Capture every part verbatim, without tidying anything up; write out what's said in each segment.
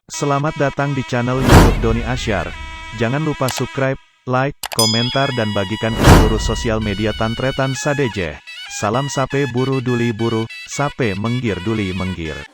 Selamat datang di channel YouTube Doni Asyar. Jangan lupa subscribe, like, komentar, dan bagikan ke seluruh sosial media Tantretan sadhâjâ. Salam sapè buru duli buru, sapè mèngghir duli mèngghir.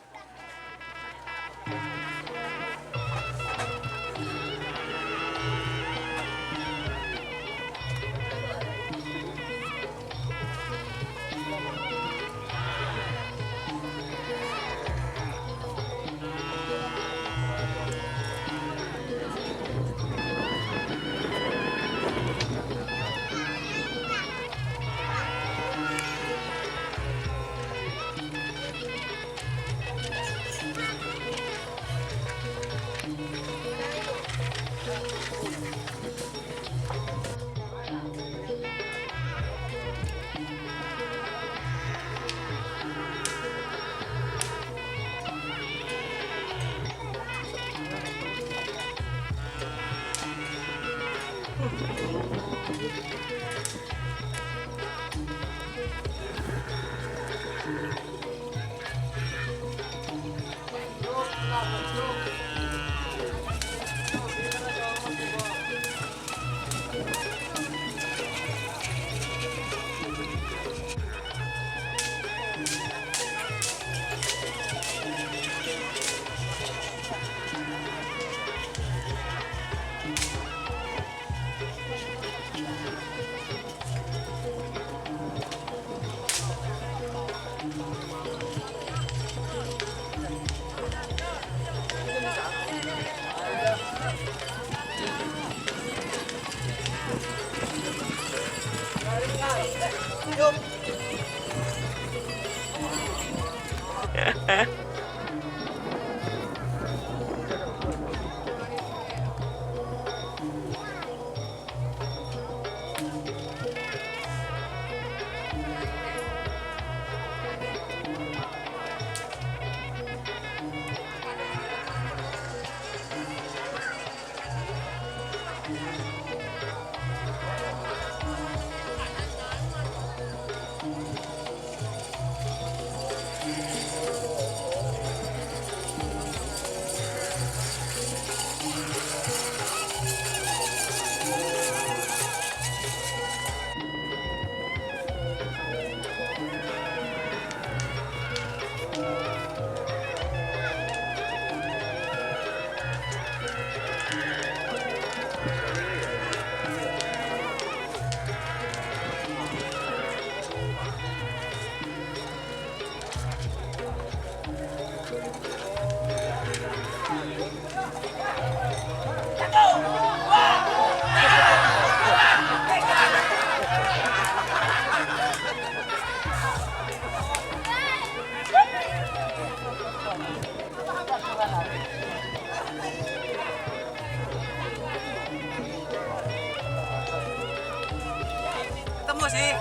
Ketemu sih.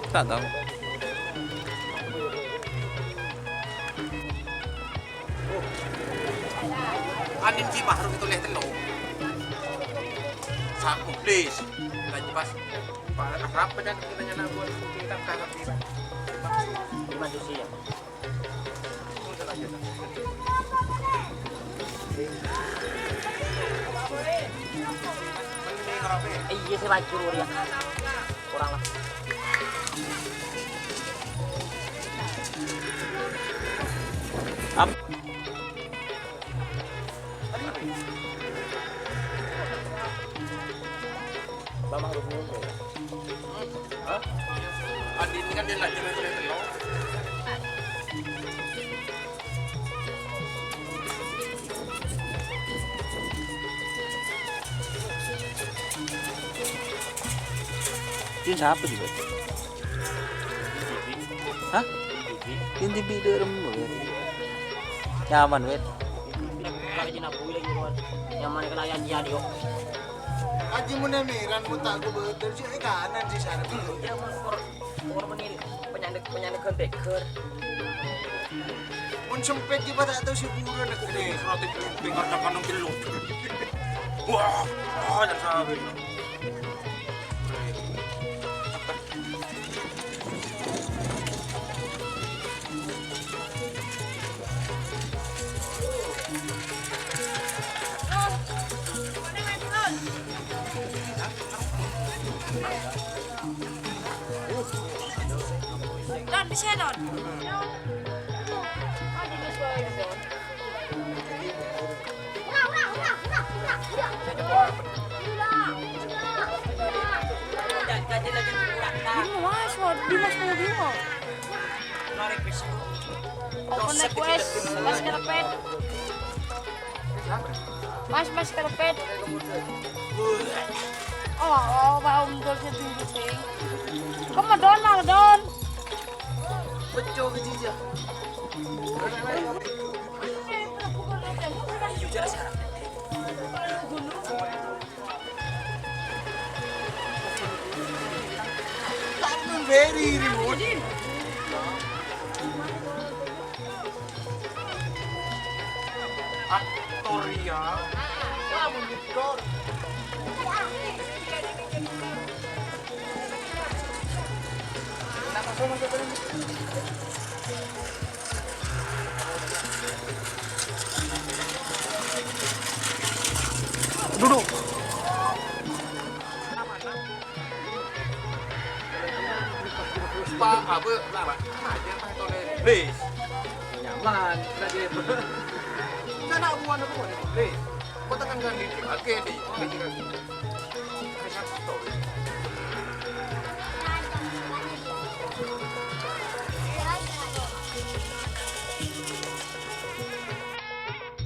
Ta' tao. Andin si Bahrul itu leh tello. Saku, please. Lagi pas. Pak, apa jangan kita nyana buat kita kakak kita. Manusia. Iyâ, sè bâjâ rowa rèya. Kurang lah. Ap- Bang Ma'ruf ngono. Hah? Andi ini kan dia lagi main telur. Ini siapa juga? Hah? Ini di bidang, Wet. Nyaman, Wet. Kalau Cina bui lagi, Wet. Nyaman kelayan dia, Dio. Aji mun emiran, mun ta' gubernur, sih, eh, kanan sih, sana. Iya, Mas, kor-, kor menir, penyandek, penyandek gonteger. Mun sempit, ji, ta' tao sih, buron, negeri. Roti ping, ping, kardang kandung jelo. Wah, wah, jangan sampai. Don, bisa, Don? Ini, Mas, waduh, Mas, mau dua. Open request, Mas Karpet. Mas, Mas Karpet. Oh, oh, bau mendol sih dulu, Cing. Kamu Don, malah Don. Pecah ke jijak. Tak memberi ribut. Aktor ya. Kamu aktor. Duduk. Pak, apa? Kenapa? Aja, Pak, tolong. Please. Nyaman, lagi. Sana bukan aku, please. Kau tekan kan di, oke, di.